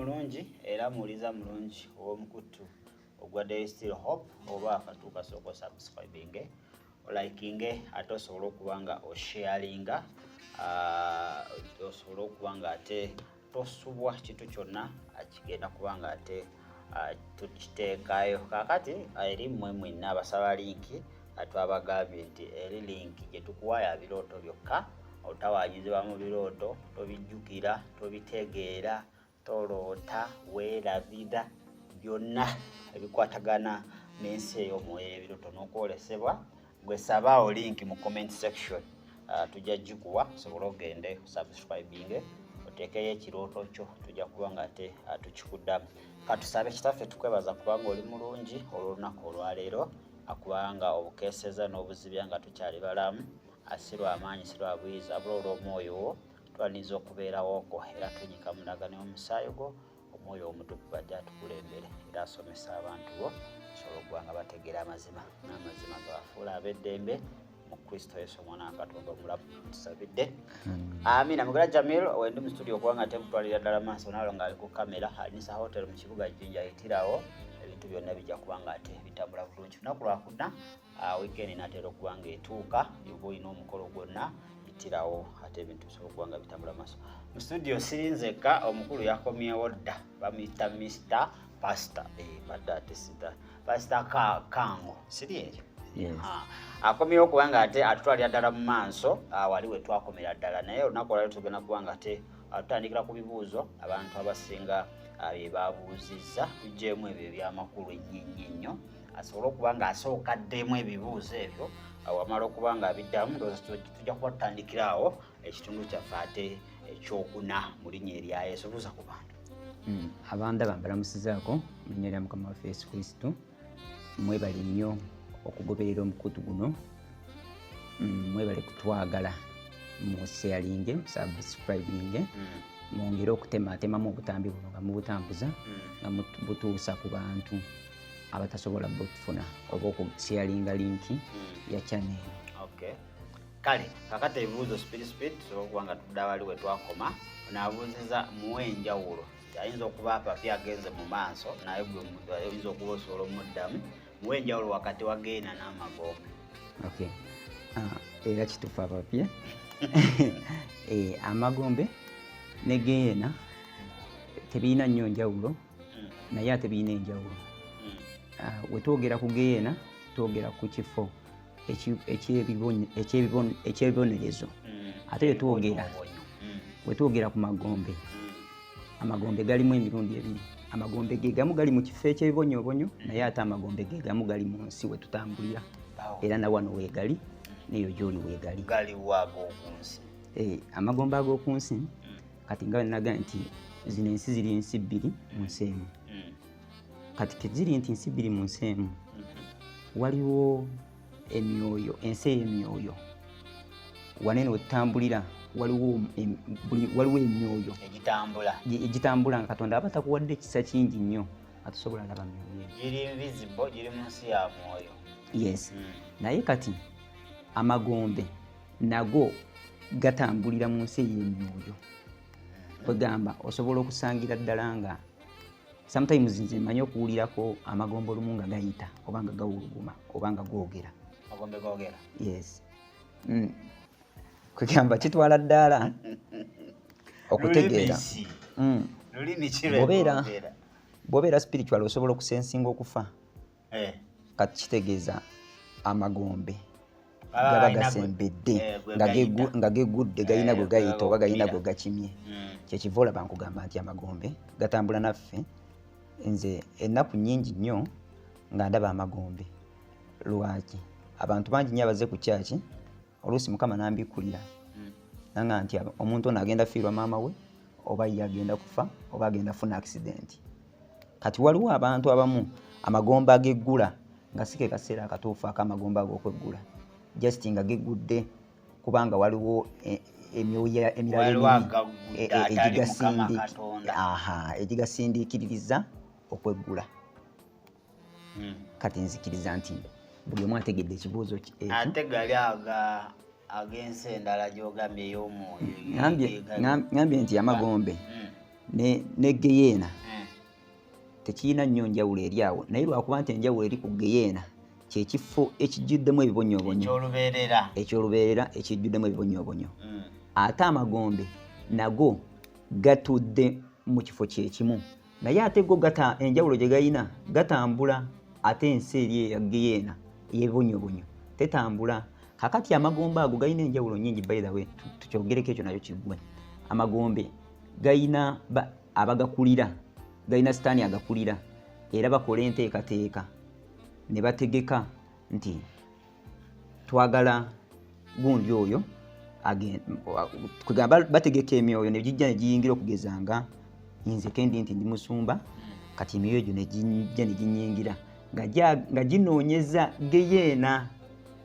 Mulungi era muwuliza mulungi ow'omukutu ogwa There Still Hope. Oba akatuuka, sooka osubscribinge, olikinge, ate osobole okuba nga osharinga, osobole okuba nga ate tosubwa kintu kyonna kigenda kuba nga ate tukiteekayo. Kaakati eri mmwe mwenna abasaba link, twabagambye nti eri link gye tukuwa ya birooto byokka. Otawaanyizibwa mu birooto, tobijjukira, tobitegeera, toloota, weerabira byonna ebikwatagana n'ensi ey'omwoyo, ebirooto n'okwolesebwa. Gwe sabaawo link mu comment section, tujja gikuwa osobole ogende subscribing, oteekeyo ekirooto kyo, tujja kuba nga ate tukikuddamu. Katusabe. Kitaffe, tukwebaza kubanga oli mulungi olw'olunaku olwaleero, akubanga obukeeseza n'obuzibya nga tukyali balamu. Si lwa maanyi, si lwa buyinza, abula olw'omwoyo wo twaniriza okubeerawo kwo, era twenyika mu ndagaano y'omusaayi gwo. Omwoyo Omutukuvu ajja atukulembere era asomesa abantu bo, osobola okuba nga bategeera amazima, n'amazima gabafuula ab'eddembe. Mu Kristo Yesu, Omwana wa Katonda omulamu, tusabidde, amina. Mugera Jamil wendi mu studio okuba nga temutwalira ddala maaso, nalo ng'ali ku kamera Alinisa Hotel mu kibuga Jinja. Ayitirawo, ebintu byonna bijja kuba nga ate bitambula bulungi. Lunaku lwakuna, weekend natera okuba nga etuuka. Oba olina omukolo gwonna, yitirawo, ate ebintu bisobola okuba nga bitambula maaso. Mu studio siri nzekka, omukulu yakomyewo dda, bamuyita Mr Pastor, badde ate sita Pastor Kango, siri eryo? Yes. Akomyewo kubanga ate atutwalira ddala mu maaso wali we twakomera ddala. Naye olunaku olwaliro tugenda kuba nga ate tutandikira ku bibuuzo abantu abasinga bye babuuzizza, tuggyemu ebyo ebyamakulu ennyo ennyo ennyo, asobole okuba nga asooka addemu ebibuuzo ebyo. Wamala okuba nga abiddamu, ndowooza tujja kuba tutandikira awo ekitundu kyaffe ate ekyokuna mu linnya erya Yesu. Buuza ku bantu. Abandaba mbalamusizaako mu linnya lya Mukama waffe Yesu Kristo. Mwebale nnyo okugoberera omukutu guno. Mwebale kutwagala. Musharinge, musubscribinge, mwongere okutematemamu obutambi buno nga mubutambuza, nga butuusa ku bantu abatasobola butufuna oba okusharinga link ya channel. Okay. Kale kakati ebibuuzo speed speed, tusobola okuba nga tudda wali we twakoma. Onaabuuziza muwe enjawulo. Ayinza okuba apapye agenze mu maaso, naye gwe oyinza okuba osobola omuddamu. Muwe enjawulo wakati wa geena n'amagombe. Okay. Era kituufu abapye. Amagombe ne geena tebirina nnyo njawulo, naye ate birina enjawulo. We twogera ku geena, twogera ku kifo ekyebibonerezo. Ate we twogera ku magombe, amagombe galimu emirundi ebiri. Amagombe ge gamu gali mu kifo ekyebibonyoobonyo, naye ate amagombe ge gamu gali mu nsi we tutambulira, era na wano weegali, neyo gyoli weegali. Galiwo ag'oku nsi? Amagombe ag'oku nsi, kati nga naga nti zino ensi ziri nsi bbiri mu nsi emu. Kati teziri nti nsi bbiri mu nsi emu. Waliwo emyoyo, ensi ey'emyoyo wanene wetutambulira, waliwo waliwo emyoyo egitambula. Egitambula nga Katonda aba takuwadde ekisa kingi nnyo, atusobola laba myoyo egyo. Giri invisible, giri mu nsi ya mwoyo. Yes. Naye kati amagombe nago gatambulira mu nsi ey'emyoyo. Kwegamba osobola okusangira ddala nga sometimes nze mmanyi okuwulirako amagombe olumu nga gayita oba nga gawuluguma oba nga googera. Magombe googera? Yes. Kwegamba kitwala ddaala okutegeera. Lulimi ki? Lulimi ki lweboogera? Bw'obeera spiritual, osobola okusensinga okufa. Kati kitegeeza amagombe Baba gaba balina gasembedde gwe nga gayita. nga gegudde, galina gwe gayita oba galina gwe gwe gakimye. Kyekiva olaba nkugamba nti amagombe gatambula naffe. Nze ennaku nnyingi nnyo nga ndaba amagombe. Lwaki abantu bangi nnyo abaze ku kyaki, oluusi Mukama nambikkulira nanga nti omuntu ono agenda fiirwa maama we, oba ye agenda kufa, oba agenda funa accident. Kati waliwo abantu abamu amagombe ageggula nga si ke kaseera akatuufu ak'amagombe ag'okweggula, just nga gegudde kubanga waliwo emyoyo emirala Waliwo emibi agaggudde atali Mukama Katonda. Aha, egigasindiikiririza okweggula. Kati nzikiriza nti buli omu ategedde ekibuuzo ekyo. Ate gali aga ag'ensi endala gy'ogambye ey'omwoyo? Ngambye nti amagombe Ne geyeena tekirina nnyo njawulo eri awo, naye lwakuba nti enjawulo eri ku geyeena kyekifo ekijjuddemu ebibonyoobonyo, ekyolubeerera ekijjuddemu ebibonyoobonyo. Ate amagombe nago gatudde mu kifo kyekimu, naye ate go gata enjawulo gye galina gatambula, ate ensi eri eya geyeena ey'ebibonyoobonyo tetambula. Kakati amagombe ago galina enjawulo nnyingi. By the way, tukyogereko ekyo nakyo kiggwe. Amagombe galina abagakulira, galina sitaani agakulira, era bakola enteekateeka ne bategeka nti twagala gundi oyo, kugamba bategeka emyoyo ne gijja ne giyingira. Okugeza nga nze kendi nti ndi musumba, kati emyoyo egyo ne gijja ne ginyingira nga ginoonyeza geyeena,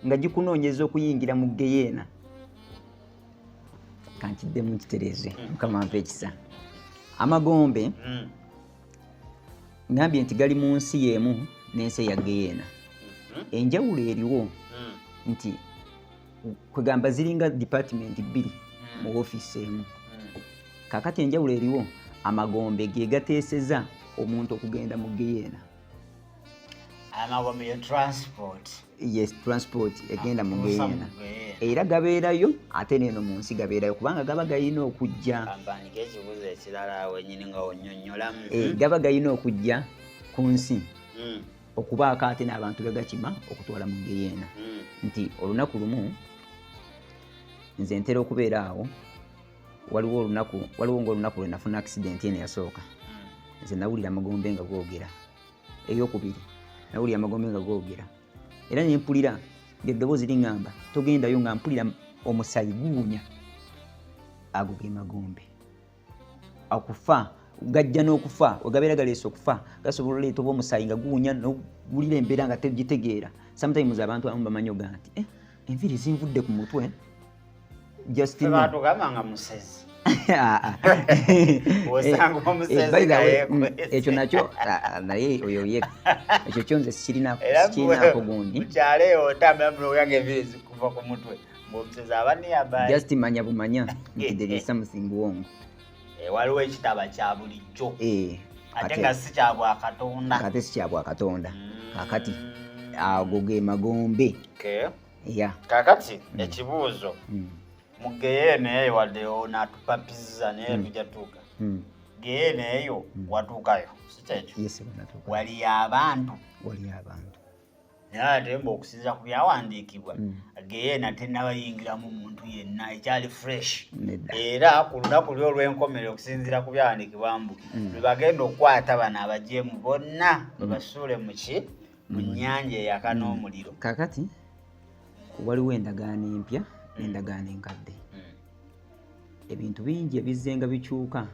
nga gikunoonyeza okuyingira mu geyeena. Kankiddemu nkitereeze, Mukama mpa ekisa. Amagombe ngambye nti gali mu nsi y'emu n'ensi eya geyeena. Enjawulo eriwo nti kwegamba ziringa department bbiri mu ofiisi emu. Kakati enjawulo eriwo, amagombe ge gateeseza omuntu okugenda mu geyeena. Amagombe yo transport. Yes, transport egenda mu Akutuusa mu geyeena. geyeena. Era gabeerayo, ate neeno mu nsi gabeerayo, kubanga gaba galina okujja. Kampandika ekibuuzo ekirala wenyini nga onyonnyolamu. Gaba galina okujja ku nsi okubaako ate n'abantu begakima okutwala mu geyeena. Nti olunaku lumu nze ntera okubeera awo, waliwo olunaku, waliwo ngaolunaku lwe nafuna accident eno eyasooka, nze nawulira amagombe nga googera. Eyokubiri nawulira amagombe nga googera, era nempulira ng'eddoboozi liŋŋamba togendayo, nga mpulira omusayi guwunya. Ago ge magombe. Okufa gajja n'okufa wegabeera galeese okufa, gasobola oleeta oba omusaayi nga guwunya, nowulira embeera nga tegitegeera. Sometimes abantu abamu bamanyi ogaa nti enviiri zinvudde ku mutwe, just Ffe know. Batugamba nga musezi. Ah, ah. Osanga omusezi By the nga way, yeekwese. Ekyo nakyo naye oyo ye ekyo kyo nze Era sikirinaako gundi. Mukyalo eyo otambula muloga nga enviiri zikuva ku mutwe ng'omusezi aba nearby. Just manya bumanya nti there is something wrong. Waliwo ekitaba kya bulijjo ate nga si kya bwakatonda. Ate si kya bwakatonda. Kakati ago ge magombe. Okay. Ya. Kakati ekibuuzo, mu geyeena eyo, wadde onaatupapiza naye tujja tuuka geyeena eyo, watuukayo, si kyekyo? Yes, banatuuka. Waliyo abantu? Wali abantu. Naye ate mba okusinziira ku byawandiikibwa, geyeena tennabayingiramu muntu yenna, ekyali fresh. Nedda. Era ku lunaku lwe olw'enkomerero, okusinziira ku byawandiikibwa, mbu lwe bagenda okukwata bano abajeemu bonna babasuule mu ki, mu nnyanja eyaka n'omuliro. Kakati waliwo endagaano empya n'endagaano enkadde. Ebintu bingi ebizzenga bikyuka,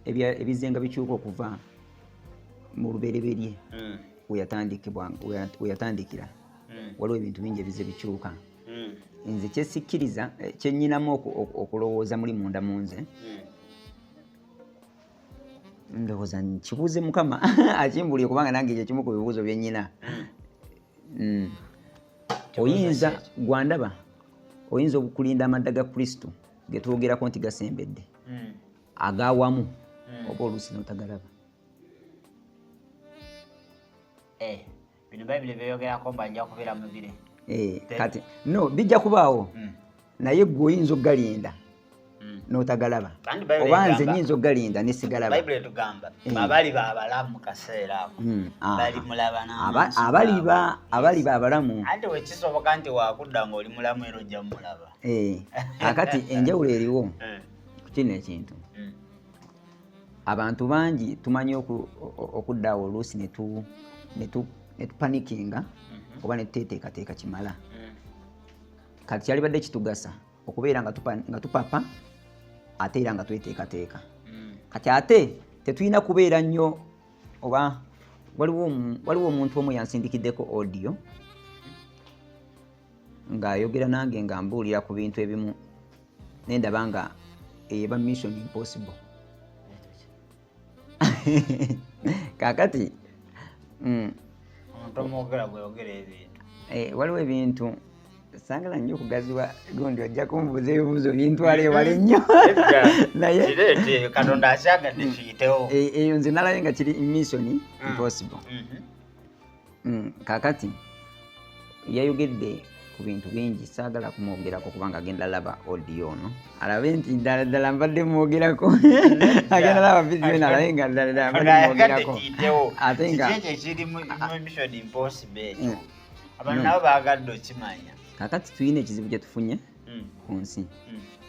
ebizzenga bikyuka okuva mu lubereberye we yatandikira. Waliwo ebintu bingi ebizze bikyuka. Nze kyesikkiriza, kyennyinamu okulowooza muli munda mu nze, ndowooza nkibuuze Mukama akimbuulire, kubanga nange ekyo kimu ku bibuuzo bye nnyina. Oyinza gwandaba, oyinza okulinda amadda ga Kristo ge twogerako nti gasembedde agawamu, oba oluusi n'otagalaba. Bino Bayibuli byeyogerako mbu ajja kubeera mu bire. Kati no bijja kubaawo, naye gwe oyinza okugalinda n'otagalaba. Kandi Bayibuli Oba nze egamba- nyinza okugalinda nesigalaba. Bayibuli etugamba abali babalamu mu kaseera ako balimulaba n'amaaso Abaliba gaabwe. Abaliba abalamu. Anti wekisoboka nti wakudda ng'oli mulamu era ojja mumulaba. Kakati enjawulo eriwo ku kino ekintu, abantu bangi tumanyi okudda awo oluusi ne tupanikinga oba ne tuteeteekateeka kimala. Kati kyalibadde kitugasa okubeera nga tupapa ate era nga tweteekateeka. Kati ate tetulina kubeera nnyo, oba waliwo omuntu omu yansindikiddeko audio ng'ayogera nange nga mbuulira ku bintu ebimu, nendaba nga eba mission impossible. Kakati Omuntu omwogera gweyogera ebintu. Waliwo ebintu Saagala nnyo okugaziwa gundi, ojja kumbuuza ebibuuzo bintwala ewala ennyo. Naye Kireete, Katonda akyagadde kiyitewo. Eyo nze nalaye nga kiri mission impossible. Kakati yayogedde ku bintu bingi, saagala kumwogerako kubanga agenda laba audio ono alabe nti ddala ddala mbadde mwogerako. Agenda laba video eno alabe nga ddala ddala mbadde Katonda ayagadde mwogerako. kiyitewo. Ate nga Kiki ekyo ekiri mu mission impossible ekyo? Abantu No. nabo baagadde okimanya. Kakati tulina ekizibu kye tufunye ku nsi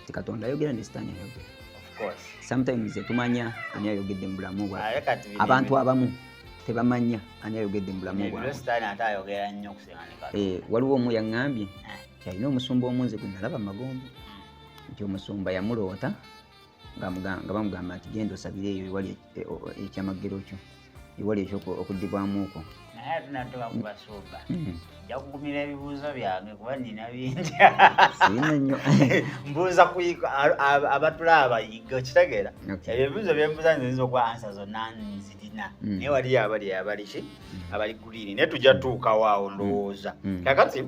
nti Katonda ayogera ne Sitaani ayogera. Of course. Sometimes tetumanya ani ayogedde mu bulamu bwaffe. Ate kati bino Abantu abamu tebamanya ani ayogedde mu bulamu ebiro bwabwe. Sitaani ate ayogera nnyo okusinga ne Katonda. Waliwo omu yaŋŋambye nti alina omusumba omu nze gwe nalaba magombe, nti omusumba yamuloota nga bamugamba nti genda osabire eyo ewali ekyamagero kyo, ewali okuddibwamu okwo. Naye ate natuuka ku basumba, nja kugumira ebibuuzo byange kuba nina bingi. Sirina nnyo. Mbuuza abatulaba bayiga, okitegeera? Okay. Ebyo ebibuuzo byembuuza nze nziyinza okuba answer zonna nzirina, naye waliyo abali ki, abali green, naye tujja tutuukawo awo ndowooza. Kakati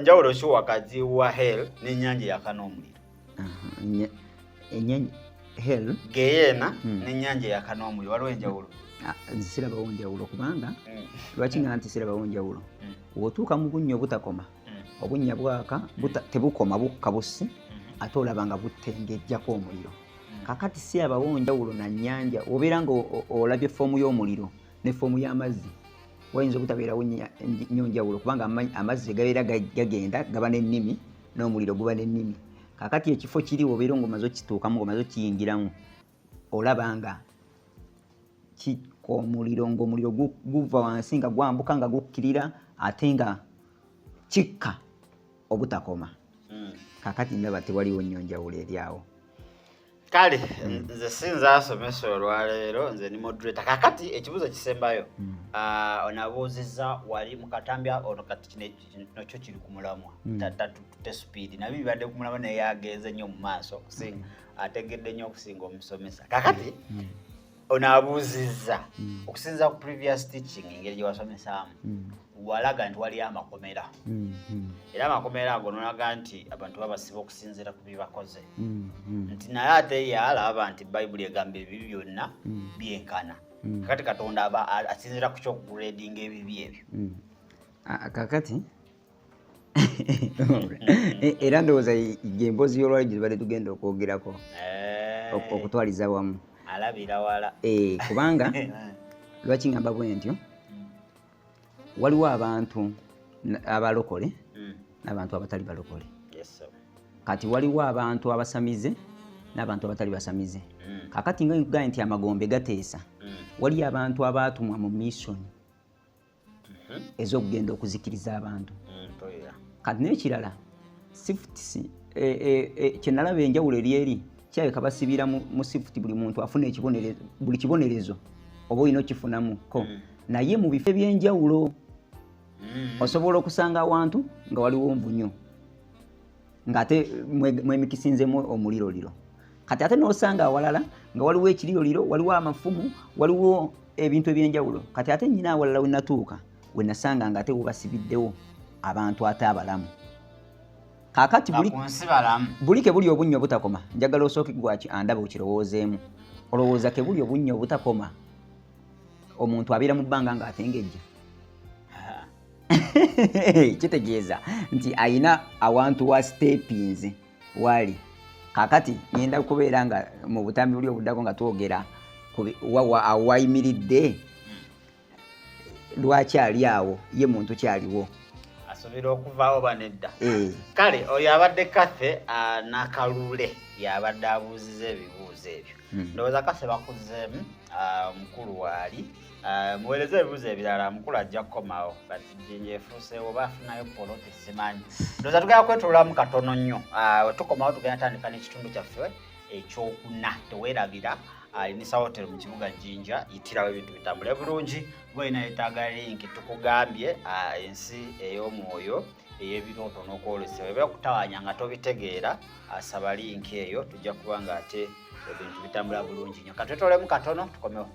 njawulo ki wakati wa hell n'ennyanja eyaka n'omuliro? Aha, ennyanja hell Geyeena n'ennyanja eyaka n'omuliro, waliwo enjawulo? Ah, nze sirabawo njawulo kubanga lwaki nga nti sirabawo njawulo? Bw'otuuka mu bunnya obutakoma, obunnya bwaka tebukoma, bukka busi, ate olaba nga butengejjako omuliro. Kakati sirabawo njawulo na nnyanja. Obeera nga olabye form y'omuliro ne form y'amazzi, wayinza obutabeerawo nnyo njawulo kubanga amazzi gabeera gagenda gaba n'ennimi n'omuliro guba n'ennimi. Kakati ekifo kiri obeera ng'omaze okituukamu, ng'omaze okiyingiramu, olaba nga kikka omuliro, ng'omuliro guva wansi nga gwambuka nga gukkirira, ate nga kikka obutakoma. Kakati ndaba tewaliwo nnyo njawulo eri awo. Kale nze sinza asomesa olwaleero, nze ni moderator. Kakati ekibuuzo kisembayo. Ah, onabuuzizza wali mu katambi ono, kati kino nakyo kiri ku mulamwa. Tute speed nabyo bibadde ku mulamwa, naye agenze nnyo mu maaso okusinga, ategedde nnyo okusinga omusomesa. Kakati ono abuuzizza, okusinza ku previous teaching, engeri gye wasomesaamu, walaga nti waliyo amakomera, era amakomera ago nolaga nti abantu babasiba okusinziira ku bye bakoze, nti naye ate ye alaba nti Bayibuli egamba ebibi byonna byenkana. Kakati Katonda aba asinziira ku kyokugradinga ebibi ebyo? Ah, kakati era ndowooza ye emboozi y'olwali gye tubadde tugenda okwogerako okutwaliza wamu. Alabira wala. Kubanga lwaki ngamba bwe ntyo, waliwo abantu abalokole n'abantu abatali balokole. Yes, sir. Kati waliwo abantu abasamize n'abantu abatali basamize. Kakati nga nkugambye nti amagombe gateesa, waliyo abantu abaatumwa mu mission ez'okugenda okuzikiriza abantu. Mpulira. Kati n'ekirala, sifts, kyenalaba enjawulo eri kirabika basibira mu sifuti, buli muntu afuna ekibonerezo, buli kibonerezo oba olina okifunamu ko, naye mu bifo ebyenjawulo. Osobola okusanga awantu nga waliwo nvunyo ng'ate mwemikisinzemu omuliroliro, kati ate n'osanga awalala nga waliwo ekiriroliro, waliwo amafumu, waliwo ebintu ebyenjawulo. Kati ate nyina awalala we natuuka we nasanga nga ate webasibiddewo abantu ate abalamu. Kaakati Nga ku nsi balamu. Buli ke buli obunnya obutakoma, njagala osooke gwaki andaba okirowoozeemu. Olowooza ke buli obunnya obutakoma, omuntu abeera mu bbanga ng'atengejja? Kitegeeza nti ayina awantu wa stepinze wali. Kaakati ngenda kubeera nga mu butambi buli obuddako nga twogera awo wayimiridde, lwaki ali awo, ye muntu kyaliwo. Asobola okuvaawo oba nedda? Kale oyo abadde Kathe Nakalule, yabadde abuuziza ebibuuzo ebyo. Ndowooza Kathe bakuzeemu. Omukulu waali. Muweereze ebibuuzo ebirala, mukulu ajja kukomawo. But Jinja efuuseewo baafunayo poloti, simanyi. Ndowooza tugenda kwetoololamu katono nnyo. Tukomawo tugenda tandika n'ekitundu kyaffe ekyokuna. Teweerabira Alinisa Hotel mu kibuga Jinja, yitirawo ebintu bitambule bulungi. Gwena yeetaaga link, tukugambye ensi ey'omwoyo ey'ebirooto n'okwolesebwa eba okutawaanya nga tobitegeera, asaba link eyo, tujja kuba nga ate ebintu bitambula bulungi nnyo. Katwetoolemu katono tukomewo.